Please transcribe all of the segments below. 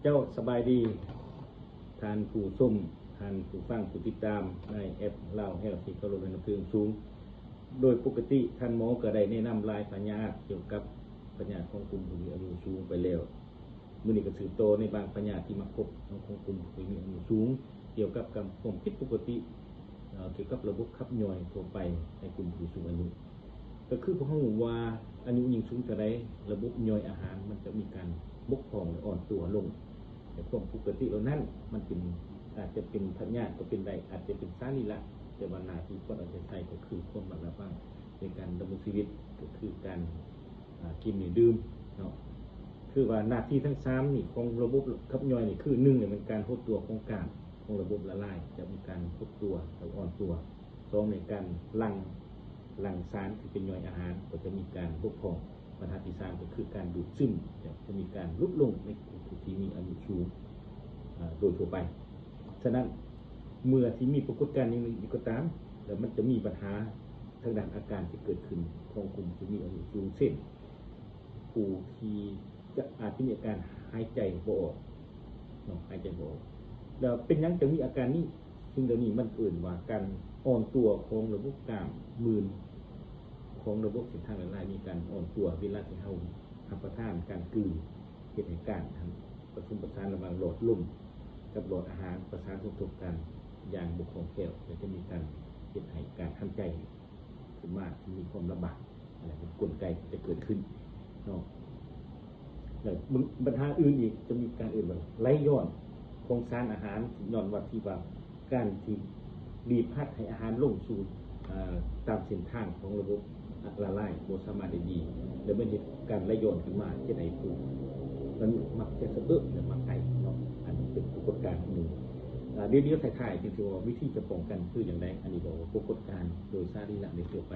ເຈົ້າ ສະບາຍດີ ທ່ານຜູ້ຊົມ, ທ່ານຜູ້ຟັງ, ຜູ້ຕິດຕາມໃນແອັບລາວແຮວທີ່ເຄົາລົບ ແລະ ນັບຖືຢ່າງສູງ. ໂດຍປົກກະຕິທ່ານໝໍກໍໄດ້ແນະນຳຫຼາຍພະຍາດກ່ຽວກັບພະຍາດຂອງກຸ່ມຜູ້ມີອາຍຸສູງໄປແລ້ວ. ມື້ນີ້ກໍສືບຕໍ່ໃນບາງພະຍາດທີ່ມັກພົບຂອງກຸ່ມຜູ້ມີອາຍຸສູງ ກ່ຽວກັບການຄວາມຜິດປົກກະຕິ ເອີ ກ່ຽວກັບລະບົບຂັບຍ່ອຍທົ່ວໄປໃນກຸ່ມຜູ້ສູງອາຍຸ. ກໍຄືພວກເຮົາຮູ້ວ່າອາຍຸຍິ່ງສູງເທົ່າໃດ ລະບົບຍ່ອຍອາຫານມັນຈະມີການບົກຜ່ອງ ແລະ ອ່ອນຕົວລົງ. ແຕ່ຄວາມປົກກະຕິເຫຼົ່ານັ້ນ ມັນເປັນ ອາດຈະເປັນພະຍາດກໍເປັນໄດ້, ອາດຈະເປັນສະລີລະ, ແຕ່ວ່າໜ້າທີ່ຄວນເອົາໃຈໃສ່ກໍຄືຄວາມລະມັດລະວັງໃນການດຳລົງຊີວິດ ກໍຄືການ ອາ ກິນ ແລະ ດື່ມເນາະ. ຄືວ່າໜ້າທີ່ທັງສາມນີ້ຂອງລະບົບຂັບຍ່ອຍນີ້ ຄືໜຶ່ງນີ້ແມ່ນການຫົດຕົວຂອງກ້າມ ຂອງລະບົບລະລາຍ ຈະມີການຫົດຕົວ ແລະ ອ່ອນຕົວ. ສອງ ໃນການຫຼັ່ງ ຫຼັ່ງສານທີ່ເປັນຍ່ອຍອາຫານກໍຈະມີການບົກຜ່ອງ. ບັນຫາທີສາມກໍຄືການດູດຊຶມ ຈະ ຈະມີການຫຼຸດລົງໃນຜູ້ທີ່ມີອາຍຸສູງ ອາ ໂດຍທົ່ວໄປ. ສະນັ້ນ ເມື່ອທີ່ມີປາກົດການຢ່າງນີ້ກໍຕາມ ແລ້ວມັນຈະມີບັນຫາທາງດ້ານອາການທີ່ເກີດຂຶ້ນຂອງກຸ່ມທີ່ມີອາຍຸສູງ ເຊັ່ນ ຜູ້ທີ່ຈະ ອາດຈະມີອາການຫາຍໃຈບໍ່ອອກເນາະ, ຫາຍໃຈບໍ່ອອກ. ແລ້ວເປັນຫຍັງຈະມີອາການນີ້? ສິ່ງເຫຼົ່ານີ້ມັນເອີ້ນວ່າການອ່ອນຕົວຂອງລະບົບກ້າມ, ມື່ນຂອງລະບົບເສັ້ນທາງລະລາຍ ມີການອ່ອນຕົວເວລາທີ່ເຮົາຮັບປະທານ, ການກືນ ເຮັດໃຫ້ກ້າມຫັ້ນປະສົມປະສານລະຫວ່າງຫຼອດລົມກັບຫຼອດອາຫານ ປະສານສົມທົບກັນຢ່າງບໍ່ຄ່ອງແຄ້ວ ແລະ ຈະມີການເຮັດໃຫ້ການຫາຍໃຈ ຂຶ້ນມາທີ່ມີຄວາມລຳບາກ. ອັນນັ້ນເປັນກົນໄກທີ່ຈະເກີດຂຶ້ນເນາະ. ແລ້ວບັນ ບັນຫາອື່ນອີກ ຈະມີການເອີ້ນວ່າໄຫຼຍ້ອນຂອງສານອາຫານ ຍ້ອນວ່າທີ່ວ່າການທີ່ບີບຮັດໃຫ້ອາຫານລົງສູ່ ເອີ ຕາມເສັ້ນທາງຂອງລະບົບລະລາຍບໍ່ສາມາດໄດ້ດີ ແລ້ວມັນເຮັດການໄຫຼຍ້ອນຂຶ້ນມາ ເຮັດໃຫ້ຜູ້ມັນມັກຈະສະເອະ ແລະ ມັກໄອເນາະ. ອັນນີ້ເປັນປາກົດການໜຶ່ງ. ອາ ດຽວໆທ້າຍໆ ຈຶ່ງຊິເວົ້າວ່າວິທີຈະປ້ອງກັນຄືຫຍັງໃດ. ອັນນີ້ເວົ້າວ່າປາກົດການໂດຍສາລີລະໂດຍທົ່ວໄປ.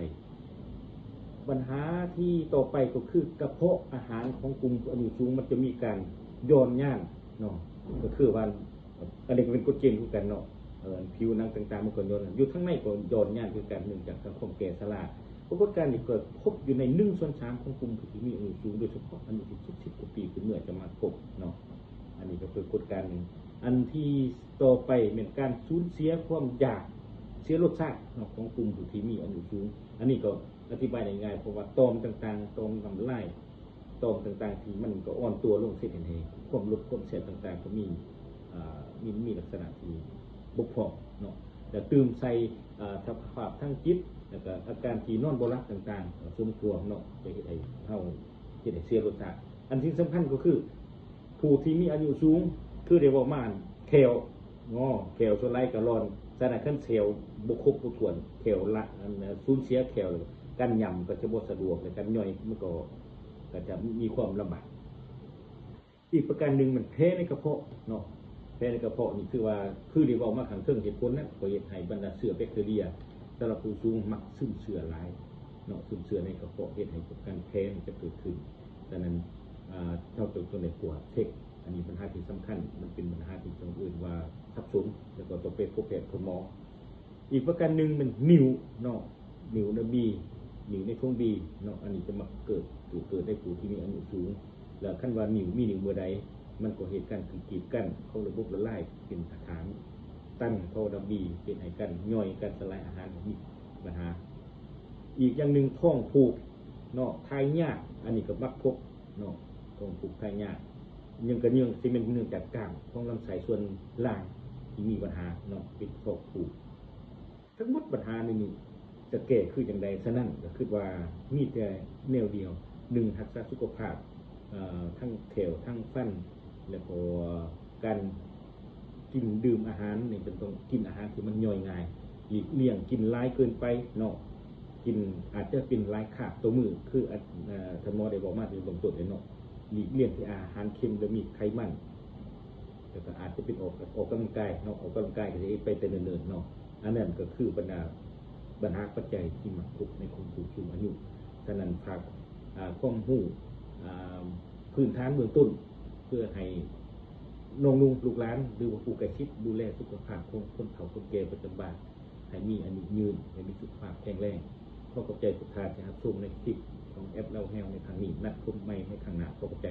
ບັນຫາທີ່ຕໍ່ໄປກໍຄືກະເພາະອາຫານຂອງກຸ່ມອາຍຸສູງ ມັນຈະມີການຢ່ອນຍານເນາະ, ກໍຄືວ່າ ອັນນີ້ກໍເປັນກົດເກນຄືກັນເນາະ, ເອີ ຜິວໜັງຕ່າງໆ ມັນກໍຢ່ອນ, ຢູ່ທາງໃນກໍຢ່ອນຍານຄືກັນ ເນື່ອງຈາກຄວາມແກ່ຊະລາ. ປາກົດການນີ້ເກີດພົບຢູ່ໃນໜຶ່ງສ່ວນສາມຂອງກຸ່ມຜູ້ທີ່ມີອາຍຸສູງ ໂດຍສະເພາະອາຍຸທີ່ເຈັດສິບກວ່າປີຂຶ້ນເມືອຈະມັກພົບເນາະ. ອັນນີ້ກໍປາກົດການໜຶ່ງ. ອັນທີ່ຕໍ່ໄປແມ່ນການສູນເສຍຄວາມຢາກ, ເສຍລົດຊາດເນາະ ຂອງກຸ່ມຜູ້ທີ່ມີອາຍຸສູງ. ອັນນີ້ກໍອະທິບາຍໄດ້ງ່າຍ ເພາະວ່າຕ່ອມຕ່າງໆ, ຕ່ອມນ້ຳລາຍ, ຕ່ອມຕ່າງໆ ທີ່ມັນກໍອ່ອນຕົວລົງ ເຮັດໃຫ້ຄວາມລົດຄວາມແຊບຕ່າງໆ ກໍມີ ເອີ ມີ ມີລັກສະນະທີ່ບົກຜ່ອງເນາະ. ແລ້ວຕື່ມໃສ່ ເອີ ສະພາບທາງຈິດ ແລ້ວກໍອາການທີ່ນອນບໍ່ຫຼັບຕ່າງໆ ກໍສົມທວມເນາະ ຈະເຮັດໃຫ້ເຮົາ ເຮັດໃຫ້ເສຍລົດຊາດ. ອັນທີ່ສຳຄັນກໍຄື ຜູ້ທີ່ມີອາຍຸສູງ ຄືໄດ້ເວົ້າມາ ແຂ້ວງໍ ແຂ້ວສ່ວນຫຼາຍກໍຫຼອນ. ສະນັ້ນ ຄັນແຂ້ວບໍ່ຄົບບໍ່ຖ້ວນ ແຂ້ວລະ ອັນ ສູນເສຍແຂ້ວ ການຫຍ້ຳກໍຈະບໍ່ສະດວກ ແລະ ການຍ່ອຍມັນກໍ ກໍຈະມີຄວາມລຳບາກ. ອີກປະການໜຶ່ງແມ່ນແຜໃນກະເພາະເນາະ, ແຜໃນກະເພາະນີ້ຄືວ່າ ຄືໄດ້ເວົ້າມາຂ້າງເທິງ ເຫດຜົນນັ້ນກໍເຮັດໃຫ້ບັນດາເຊື້ອແບັກເຕີເຣຍ ສຳລັບຜູ້ສູງມັກຊຶມເຊື້ອຫຼາຍເນາະ, ຊຶມເຊື້ອໃນກະເພາະ ເຮັດໃຫ້ການແຜມັນຈະເກີດຂຶ້ນ. ສະນັ້ນ ອາ ເຮົາຕ້ອງໄດ້ກວດເຊັກ. ອັນນີ້ບັນຫາທີ່ສຳຄັນ, ມັນເປັນບັນຫາທີ່ຕ້ອງເອີ້ນວ່າສັບສົນ ແລ້ວກໍຕ້ອງໄປພົບແພດຄຸນໝໍ. ອີກປະການໜຶ່ງແມ່ນນິ້ວເນາະ, ນິ້ວໃນບີ ນິ້ວໃນຖົງບີເນາະ, ອັນນີ້ຈະມັກເກີດ ເກີດໃນຜູ້ທີ່ມີອາຍຸສູງ. ແລ້ວຄັນວ່ານິ້ວ ມີນິ້ວເມື່ອໃດ ມັນກໍເຮັດການກີດກັນຂອງລະບົບລະລາຍເປັນຖານຕັນເຂົ້າໃນບີ ເຮັດໃຫ້ການຍ່ອຍ ການສະລາຍອາຫານມີບັນຫາ. ອີກຢ່າງໜຶ່ງ ທ້ອງຜູກເນາະ, ຖ່າຍຍາກ, ອັນນີ້ກໍມັກພົບເນາະ, ທ້ອງຜູກ ຖ່າຍຍາກ. ຍັງກະເນື່ອງ ຊິແມ່ນເນື່ອງຈາກກ້າມຂອງລຳໄສ້ສ່ວນລ່າງທີ່ມີບັນຫາເນາະ, ເປັນທ້ອງຜູກ. ທັງໝົດບັນຫານີ້ ນີ້ຈະແກ້ຄືຈັ່ງໃດ? ສະນັ້ນກໍຄິດວ່າມີແຕ່ແນວດຽວ, ໜຶ່ງ ຮັກສາສຸຂະພາບ ເອີ ທັງແຂ້ວ ທັງຟັນ ແລ້ວກໍການກິນດື່ມອາຫານນີ້ ເພິ່ນຕ້ອງກິນອາຫານທີ່ມັນຍ່ອຍງ່າຍ, ຫຼີກລ່ຽງກິນຫຼາຍເກີນໄປເນາະ, ກິນອາດຈະເປັນຫຼາຍຄາບຕໍ່ມື້ ຄື ອາ ເອີ ທ່ານໝໍໄດ້ເວົ້າມາແຕ່ເບື້ອງຕົ້ນເນາະ, ຫຼີກລ່ຽງທີ່ອາຫານເຄັມ ແລະ ມີໄຂມັນ. ແລ້ວກໍອາດຈະເປັນອອກ ອອກກຳລັງກາຍເນາະ, ອອກກຳລັງກາຍກໍຈະເຮັດໄປແຕ່ເນີນໆເນາະ. ອັນນັ້ນກໍຄືບັນດາບັນຫາປັດໄຈທີ່ມັກພົບໃນຂອງຜູ້ສູງອາຍຸ. ສະນັ້ນ ຝາກ ອາ ຄວາມຮູ້ ອາ ພື້ນຖານເບື້ອງຕົ້ນ ເພື່ອໃຫ້ນ້ອງນຸ່ງ ລູກຫຼານ ຫຼືວ່າຜູ້ໃກ້ຊິດດູແລສຸຂະພາບຂອງຄົນເຖົ້າຄົນແກ່ປະຈຳບ້ານ ໃຫ້ມີອາຍຸຍືນ ແລະ ມີສຸຂະພາບແຂງແຮງ. ຂໍຂອບໃຈທຸກທ່ານທີ່ຮັບຊົມໃນຄລິບຂອງແອັບລາວແຮວໃນຄັ້ງນີ້. ນັດພົບໃໝ່ໃນຄັ້ງໜ້າ. ຂໍຂອບໃຈ.